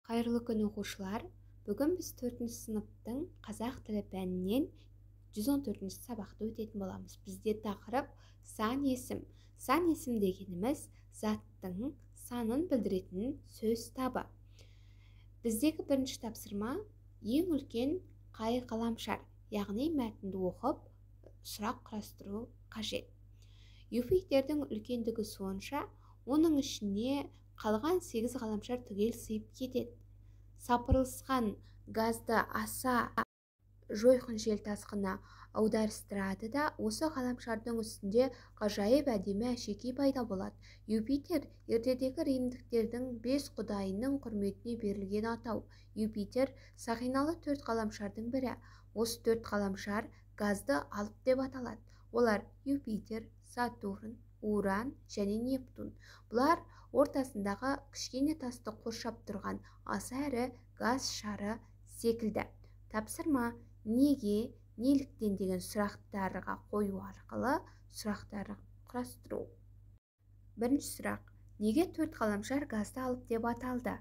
Қайырлы күн, оқушылар! Бүгін біз 4 сыныптың қазақ тілі пәнінен 114 сабақты өтетін боламыз. Бізде тақырып сан есім. Сан есім дегеніміз заттың санын білдіретін сөз табы. Біздегі бірінші тапсырма: ең үлкен қай ғаламшар, яғни мәтінді оқып, сұрақ құрастыру қажет. Юпитердің үлкендігі сонша, оның ішіне қалған 8 ғаламшар түгел сыйып кетеді. Сапырылысқан газды аса жойқын жел тасқыны аударыстырады да, осы ғаламшардың үстінде ғажайып әдемі әшекей пайда болады. Юпитер ертедегі римдіктердің 5 құдайының құрметіне берілген атау. Юпитер сақиналы 4 ғаламшардың бірі. Осы 4 ғаламшар газды алып деп аталады. Олар Юпитер, Сатурн, Уран және Нептун. Бұлар ортасындағы кішкене тасты қоршап тұрған аса ірі газ шары секілді. Тапсырма: неге, неліктен деген сұрақтарға қою арқылы сұрақтар құрастыру. Бірінші сұрақ: неге 4 ғаламшар газды алып деп аталды?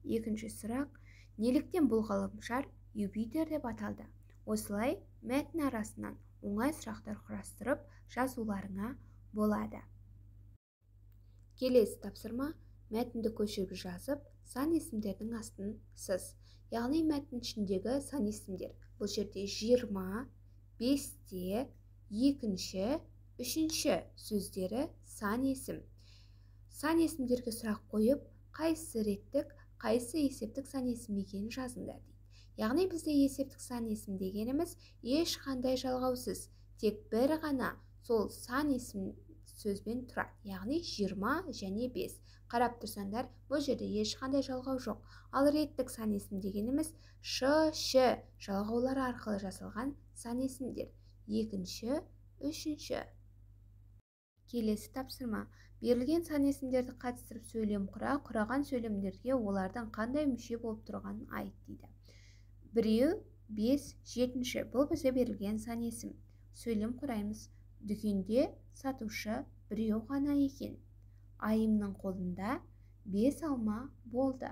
Екінші сұрақ: неліктен бұл ғаламшар Юпитер деп аталды? Осылай мәтін арасынан оңай сұрақтар құрастырып жазуларыңа болады. Келесі тапсырма: мәтінді көшіріп жазып, сан есімдердің астын сыз. Яғни мәтін ішіндегі сан есімдер. Бұл жерде 20, 5-те, 2-ші, 3-ші сөздері сан есім. Сан есімдерге сұрақ қойып, қайсы реттік, қайсы есептік сан есім екенін жазыңдар дейді. Яғни бізде есептік сан есім дегеніміз ешқандай жалғаусыз, тек бір ғана сол сан есім сөзбен тұрады. Яғни 20 және 5. Қарап тұрсаңдар, бұл жерде ешқандай жалғау жоқ. Ал реттік сан есім дегеніміз ш, ш жалғаулары арқылы жасалған сан есімдер. 2-ші, 3-ші. Келесі тапсырма: берілген сан есімдерді қатыстырып сөйлем құра, құраған сөйлемдерге олардың қандай мүше болып тұрғанын айт дейді. 1, 5, 7. Бұл бізге берілген сан есім. Сөйлем құраймыз. Дүкенде сатушы біреу ғана екен. Айымның қолында 5 алма болды.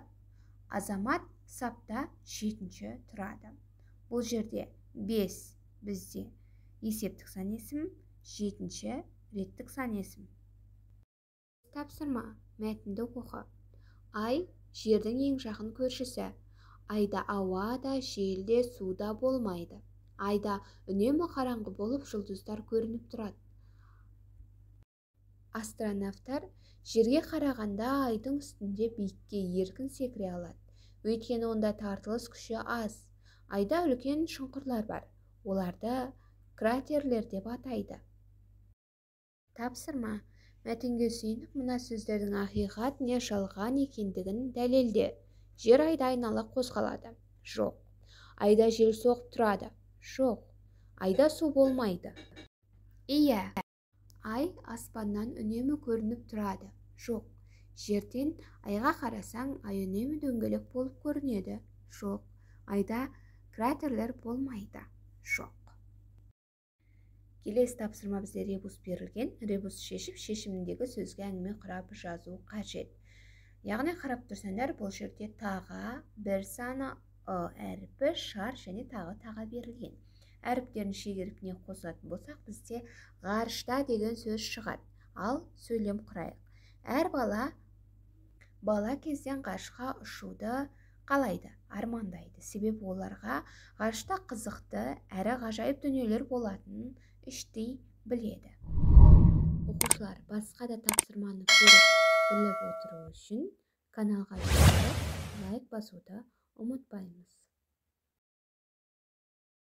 Азамат сапта 7-ші тұрады. Бұл жерде 5 бізде есептік сан есім, 7-ші реттік сан есім. Тапсырма: мәтінді оқы. Ай жердің ең жақын көршісі. Айда ауа да, жел де, су да болмайды. Айда үнемі қараңғы болып, жұлдыздар көрініп тұрады. Астронавтар жерге қарағанда айдың үстінде биікке еркін секіре алады. Өйткені онда тартылыс күші аз. Айда үлкен шұңқырлар бар. Оларды кратерлер деп атайды. Тапсырма: мәтінге сүйеніп мына сөздердің ақиқат не жалған екендігін дәлелде. Жер айда айнала қозғалады. Жоқ. Айда жел соғып тұрады. Жоқ. Айда су болмайды. Иә. Ай аспаннан үнемі көрініп тұрады. Жоқ. Жерден айға қарасаң, ай үнемі дөңгелек болып көрінеді. Жоқ. Айда кратерлер болмайды. Жоқ. Келесі тапсырма: бізде ребус берілген. Ребус шешіп, шешіміндегі сөзге әңгіме құрап жазу қажет. Яғни қарап тұрсаңдар, бұл жерде таға, бір саны, ы әрпі, шар және тағы берілген. Әріптерін шегеріпіне қосатын болсақ, бізде ғарышта деген сөз шығады. Ал сөйлем құрайық. Әр бала кезден ғарышқа ұшуды қалайды, армандайды. Себебі оларға ғарышта қызықты әрі ғажайып дүниелер болатынын іштей біледі. Оқушылар, басқа да тапсырманы көріп, біліп отыру үшін каналға жазылып, лайк басуды ұмытпаймыз.